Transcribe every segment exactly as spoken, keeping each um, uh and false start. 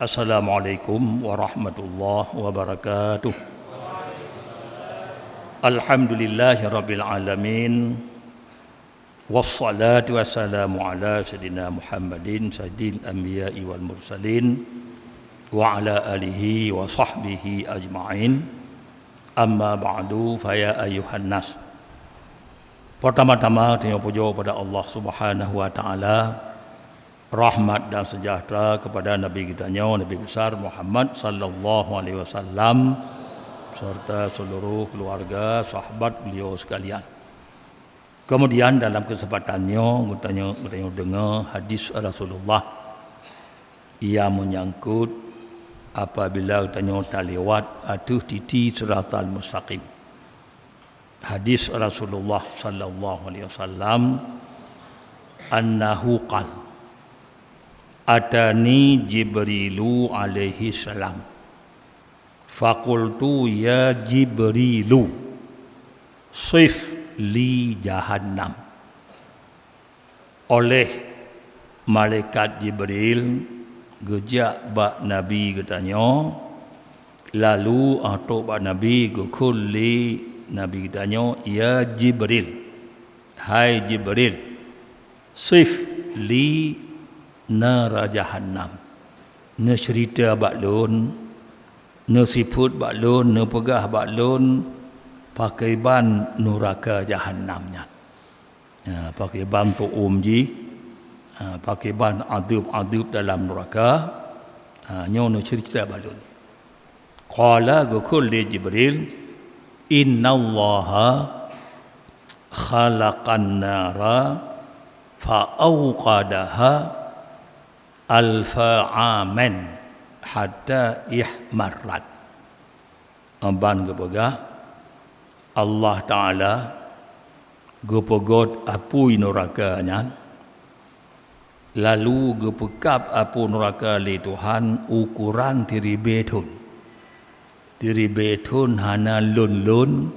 Assalamualaikum warahmatullahi wabarakatuh. Alhamdulillahirabbil alamin. Wassalatu wassalamu ala sayyidina Muhammadin sayyidil anbiya'i wal mursalin wa ala alihi wa sahbihi ajma'in. Amma ba'du, fa ya ayyuhan nas. Pertama-tama, tanyoe pujoe pada Allah Subhanahu wa Ta'ala, rahmat dan sejahtera kepada Nabi geutanyoe, Nabi besar Muhammad sallallahu alaihi wasallam, serta seluruh keluarga, sahabat beliau sekalian. Kemudian, dalam kesempatan nyoe, geutanyoe, geutanyoe deungoe hadis Rasulullah yang menyangkut apabila geutanyoe talewat ateueh titi siratal mustaqim. Hadis Rasulullah sallallahu alaihi wasallam, annahu qal, "Atani Jibrilu alaihi salam. Faqultu, ya Jibrilu, sif li jahannam." Óh lheueh malaikat Jibril geujak bak Nabi geutanyoe, lalu trok bak Nabi, geukheun lé Nabi geutanyoe, "Ya Jibril, hai Jibril, sif li nara jahannam." Neuceurita bak lôn, neusifeuet bak lôn, neupeugah bak lôn pakriban nuraka jahannam nyan. Ha, pakriban tuom jih, ha, pakriban adeueb-adeueb dalam nuraka, ha, nyoe neuceurita bak lôn. Qala, geukheun lé Jibril, "Innallaha khalaqan nara fa auqadaha alfa amin hatta ihmarrat." Ban geupeugah, Allah Ta'ala geupeugöt apui nuraka nyan, lalu geupeukab apui nuraka lé Tuhan ukoran siribèe thon. Siribèe thon hana lôn-lôn,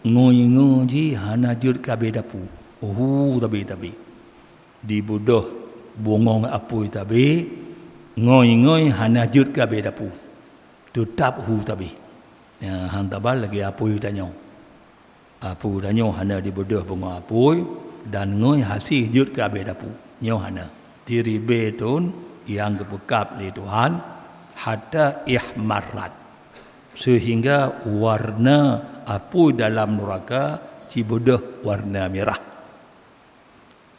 ngui-ngui jih hana jeuet ka abéh dapu, hu tabé-tabé. Dibeudôh bungöng apui tabé, ngui-ngui hana jeuet ka abéh dapu, teutab hu tabé. Nyan hán saban lagèe apui tanyoe. Apui tanyoe hana dibeudôh bungöng apui, dan ngui hase jeuet ka abéh dapu. Nyoe hana. Siribèe thon nyang geupeukab lé Tuhan, hatta ihmarrat, seuhingga warna apui dalam nuraka jibeudôh warna mirah.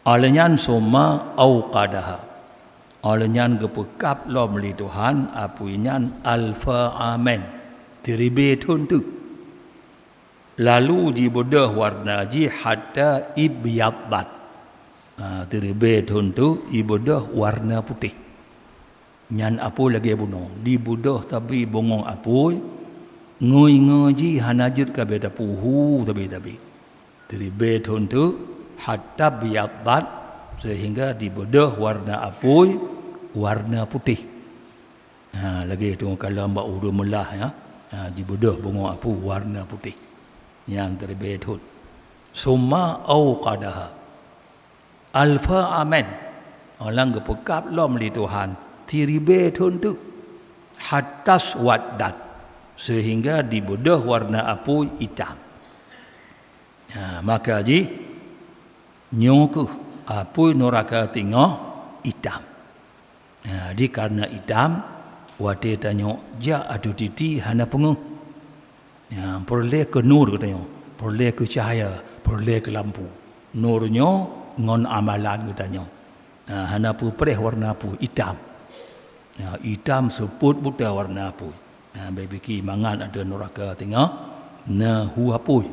Óh lheueh nyan summa auqadaha. Óh lheueh nyan geupeukab lom lé Tuhan apui nyan alfa amin, siribèe thon teuk. Lalu jibeudôh warna jih hatta ibyaddat. Ha, siribèe thon teuk jibeudôh warna putéh. Nyan apui lagèe bunoe, dibeudôh tabri bungöng apui, ngui-ngui jih hana jeuet ka abéh dapu, hu tabé-tabé. Siribèe thon teuk, hatta ibyaddat, seuhingga dibeudôh warna apui warna putéh. Ha, lagèe teungoh kalon bak ureueng meulah, ya. Ha, dibeudôh bungöng apui warna putéh. Nyan siribèe thon. Summa auqadaha alfa amin. Óh lheueh nyan geupeukab lom lé Tuhan siribèe thon teuk, hatta swaddat, seuhingga dibeudôh warna apui itam. Ha, maka jih nyoe kheueh apui nuraka singoh itam. Ha, dikareuna itam, watèe tanyoe jak ateueh titi hana peungeuh. Nyan peureulèe keu nur geutanyoe, peureulèe keu cahya, peureulèe keu lampu. Nur nyoe ngon amalan geutanyoe. Nah, hana peupreh warna apui, itam. Nah, itam seupôt buta warna apui. Nah, bèk pike mangat ateueh nuraka singoh na hu apui.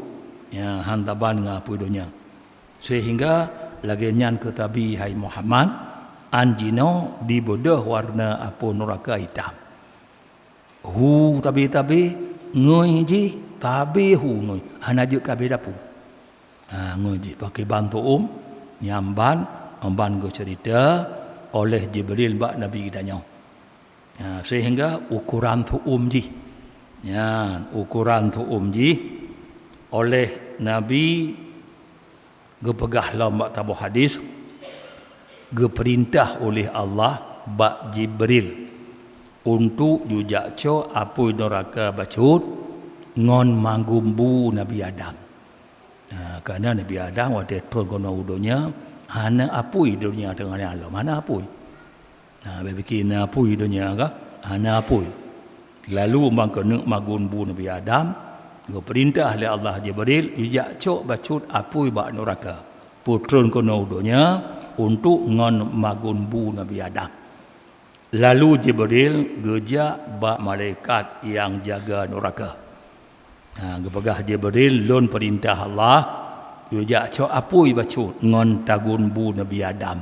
Nyan hán saban ngon apui donya. Seuhingga lagèe nyan keuh tabri, hai Muhammad, ôn jinoe dibeudôh warna apui nuraka itam. Hu tabé-tabé, ngui jih tabé hu ngui, hana jeuet ka abéh dapu. Ha, ngui jih pakriban tuom, nyan ban, ban geuceurita oleh Jibril bak Nabi geutanyoe. Ha, seuhingga ukoran tuom jih. Nyan, ukoran tuom jih oleh Nabi geupeugah lom bak saboh hadis, geupeurintah uleh Allah bak Jibril, untuk jijak cok apui nuraka bacut ngon magum bu Nabi Adam. Nah, karena Nabi Adam watée trôn keunoe u donya hana apui, donya teungoh nyan lom hana apui. Nah, bèk pike na apui donya ka, hana apui. Lalu ban keuneuk magum bu Nabi Adam, geupeurintah lé Allah Jibril jijak cok bacut apui bak nuraka, peutrôn keunoe u donya untuk ngon magum bu Nabi Adam. Lalu Jibril geujak bak malaikat nyang jaga nuraka. Ha, geupeugah Jibril, "Lôn peurintah Allah, geujak cok apui bacut ngon tagum bu Nabi Adam."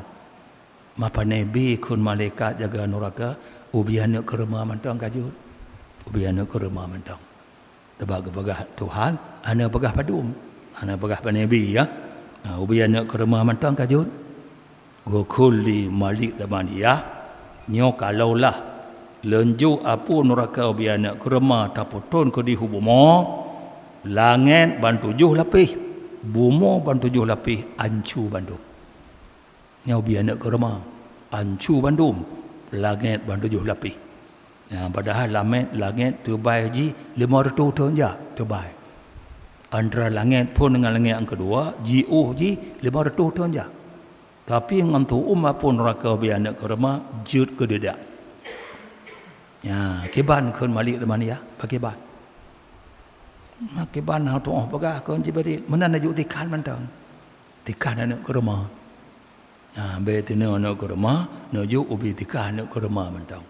Ma pane bi kheun malaikat jaga nuraka, "Ubé aneuk keureuma mantong ka jeuet. Ubé aneuk keureuma mantong." Teuma geupeugah Tuhan, hana peugah padum, hana peugah pane bi, ya. Ha, "Ubé aneuk keureuma mantong ka jeuet." Geukheun lé Malik Zabaniyah, "Nyoe kalaulah lôn jok apui nuraka ubé aneuk keureuma tapeutrôn keudeh u bumoe, langét ban tujoh lapéh, bumoe ban tujoh lapéh ancu bandum." Nyoe ubé aneuk keureuma, ancu bandum, langét ban tujoh lapéh. Nah, padahai lamét langét teubai jih limong reutôh thon jak teubai. Antara langét phon ngon langét nyang keudua, jiôh jih limong reutôh thon jak. Tapi ngon tu'um apui nuraka ubé aneuk keureuma jeuet keu didak. Nya, kiban kheun Malik Zabaniyah, pakiban. Pakiban hana tu'oh peugah kheun Jibril, meunan neujok tikhan mantong. Tikhan aneuk keureuma. Ha, bèk teunoe aneuk keureuma, neujok ubé tikhan aneuk keureuma mantong.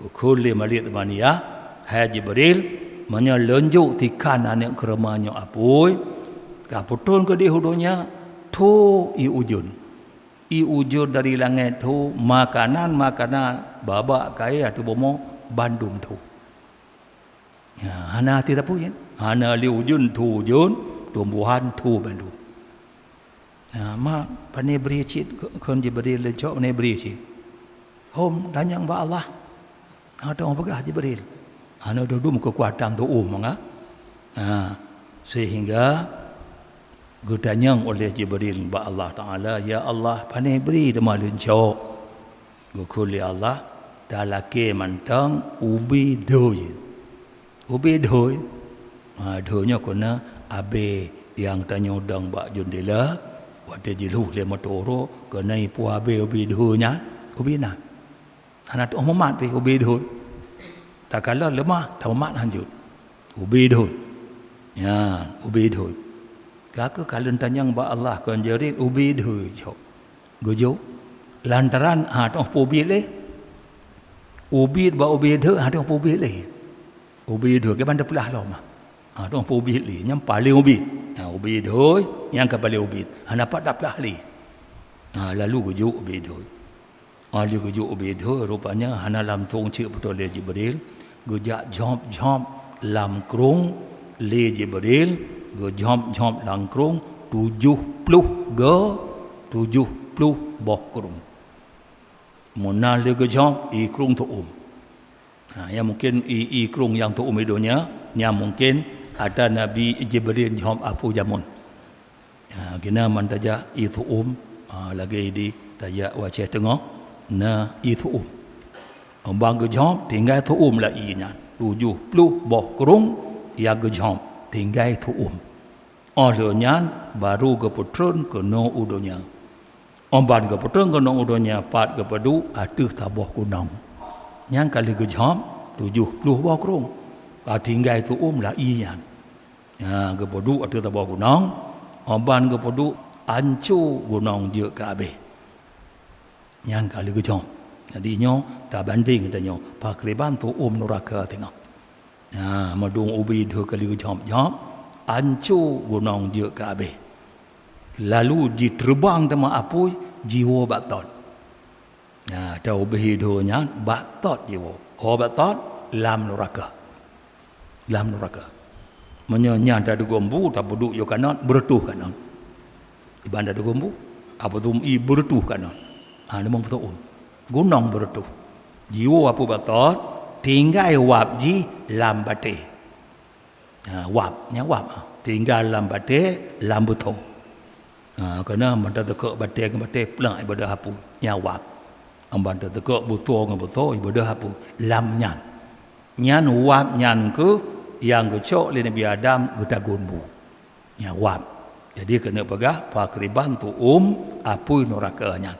Geukheun lé Malik Zabaniyah, "Hai Jibril, meunyoe lôn jok tikhan aneuk keureuma nyoe apui, ka peutrôn keudeh u donya, tho ié ujeuen. Ié ujeuen dari langét tho, makanan-makanan babah kayèe ateueh bumoe bandum tho." Ya, hana até tapui, ya. Hana lé ujeuen tho ujeuen, tumbuhan tho bandum. Ya, ma pane bri cit, kheun Jibril, "Lôn cok pane bri cit." Hom tanyong bak Allah. Hana teupeugah Jibril. Hana dum keukuatan tu'um mangat. Ha, sehingga geutanyong oleh Jibril bak Allah Taala, "Ya Allah, pane bri teuma lôn cok?" Geukheun lé Allah, "Talakèe mantong ubé dhoe." Ubé dhoe, ha, dhoe nyoe keunan abèe nyang tanyoe dong bak jendela, watèe jilhôh lé moto uroe, keunan ipuih abèe ubé dhoe nyan, ubé nyan. Hana tu'oh mumat pih ubé dhoe. Takalon leumah, tamumat hanjeuet. Ubé dhoe. Nyan, ubé dhoe. Ka keuh ka lôn tanyong bak Allah kheun Jibril, ubé dhoe jok. Geujok. Lantaran, ha, tu'oh peubiet lé. Ubiet bak ubé dhoe, ha, tu'oh peubiet lé. Ubé dhoe, kiban teuplah lom. Ha, tu'oh peubiet lé, nyang paleng ubiet. Ha, ubé dhoe, nyang ka paleng ubiet. Hana pat taplah lé. Ha, lalu geujok ubé dhoe. Ha, lheueh geujok ubé dhoe, rupanya hana lam thôn cit beutôi lé Jibril. Geujak jhôb-jhôb lam krueng lé Jibril, geujhôb-jhôb lam krueng tujoh ploh go, tujoh ploh boh krueng. Meunan lheueh geujhôb, ié krueng tu'um. Ha, nyan mungken ié, ié krueng nyang tu'um i donya, nyan mungken atra Nabi Jibril jhôb apui jameun. Ha, keunan ban tajak ié tu'um, ha, lagèe di tajak u Aceh Teungoh, na ié tu'um. Ban geujhôb, tinggai tu'um lam ié nyan. Tujoh ploh boh krueng nyang geujhôb, tinggai tu'um. Óh lheueh nyan, barô geupeutrôn keunoe u donya. Óh ban geupeutrôn keunoe u donya, pat geupeuduek ateueh saboh gunong. Nyan ka lheueh geujhôb tujoh ploh boh krueng. Ka tinggai tu'um lam ié nyan. Nyan geupeuduek ateueh saboh gunong, óh ban geupeuduek anco gunong jeuet keu abéh. Nyan ka lheueh geujhôb. Jadi nyoe tabandeng tanyoe, pakriban tu'um nuraka singoh. Nah, meudong ubé dhoe ka lheueh geujhôb-jhôb, anco gunong jeuet keu abéh. Lalu jiteureubang teuma apui jiwoe bak tot. Nah, ata ubé dhoe nyan bak tot jiwoe. Ho bak tot, lam nuraka. Lam nuraka. Meunyoe nyan tadugom bu, tapeuduek yoh kanot, beureutôh kanot. Iban tadugom bu, apui tu'um ié beureutôh kanot. Ha, limong peutu'um. Gunong beureutôh. Jiwoe apui bak tot, tinggai wab jih lam batée. Ha, wab, nyan wab, ha. Tinggai lam batée, lam beutho. Ha, keunan mantong teukok batée ngon batée, plak ibadah apui. Nyan wab. Amban teuteukok beusoe ngon beusoe, ibadah apa? Lam nyan. Nyan wab nyan keuh nyang geucok lé Nabi Adam geutagun bu. Nyan wab. Jadi keuneuk peugah pakriban tuom apui nuraka nyan.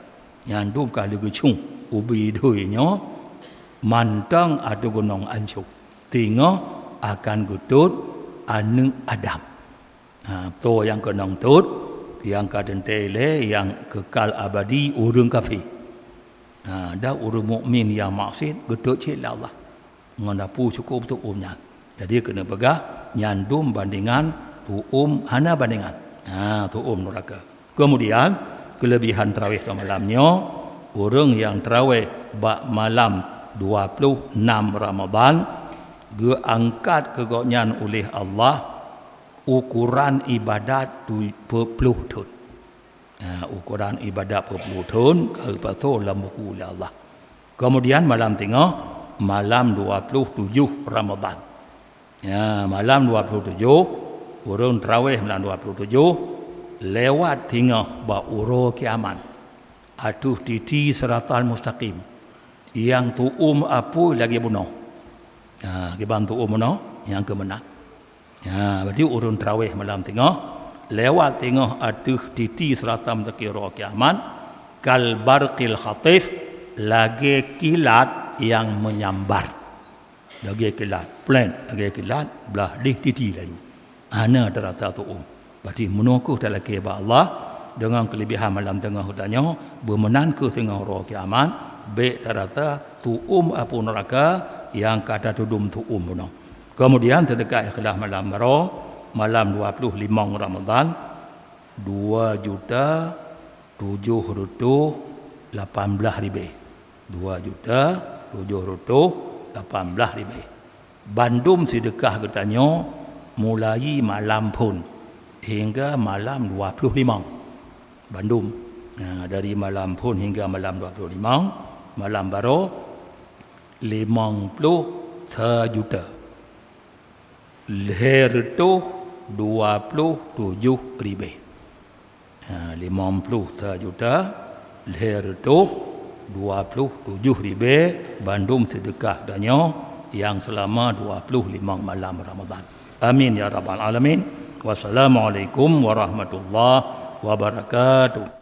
Nyan dum ka lheueh geucung ubé donya nyoe mantong ateueh gunong ancô. Teungoh akan geutot aneuëk Adam. Ha, toh nyang keunong tot, nyang ka teuntée lé nyang keukal abadi ureuëng kafé. Ha, dan ureuëng mukmin nyang maksiet geutot cit lé Allah. Ngon apui cukôp tuom nyan. Jadi keuneuk peugah nyan dum bandingan tuom hana bandingan. Ha, tuom nuraka. Keumudian, keuleubihan traweh samalam nyoe, ureuëng nyang traweh bak malam dua ploh nam Ramadhan, geuangkat keu gobnyan uléh Allah ukoran iébadat tu-, peuet ploh thon. Ha, ukoran iébadat peuet ploh thon ka geupasoe lam buku lé Allah. Keumudian malam teungoh, malam dua ploh tujoh Ramadhan. Ya, malam dua ploh tujoh, ureuëng traweh malam dua ploh tujoh, lewat teungoh bak uroe kiamat. Ateueh titi siratal mustaqim. Nyang tuom apui lagée bunoe. Ha, kiban tuom bunoe, nyang keumeunang. Ha, berarti ureuëng traweh malam teungoh, lewat teungoh ateueh titi siratal mustaqim uroe kiamat, kal barqil khatif, lagée kilat nyang meunyambar. Lagée kilat, pleng, lagée kilat, blah deh titi laju. Hana tarasa tuom. Berarti meunoe keuh talakée bak Allah, deungon keuleubihan malam teungoh geutanyoe, beumeunan keuh teungoh uroe kiamat, bék tarasa tuom apui nuraka nyang ka tatudum tuom bunoe. Keumudian teudeungoe ikhlas malam baroe, malam dua ploh limong Ramadhan, dua juta tujoh reutôh lapan blah ribée. Dua juta tujoh reutôh lapan blah ribée. Bandum seudeukah geutanyoe mulai malam phon hingga malam dua ploh limong. Bandum. Nah, dari malam phon hingga malam dua ploh limong, malam baroe limong ploh sajuta lhée reutôh dua ploh tujoh ribée. Ha, limong ploh sajuta lhée reutôh dua ploh tujoh ribée bandum seudeukah tanyoe nyang seulama dua ploh limong malam Ramadhan. Amin ya rabbal alamin. Wassalamualaikum warahmatullahi wabarakatuh.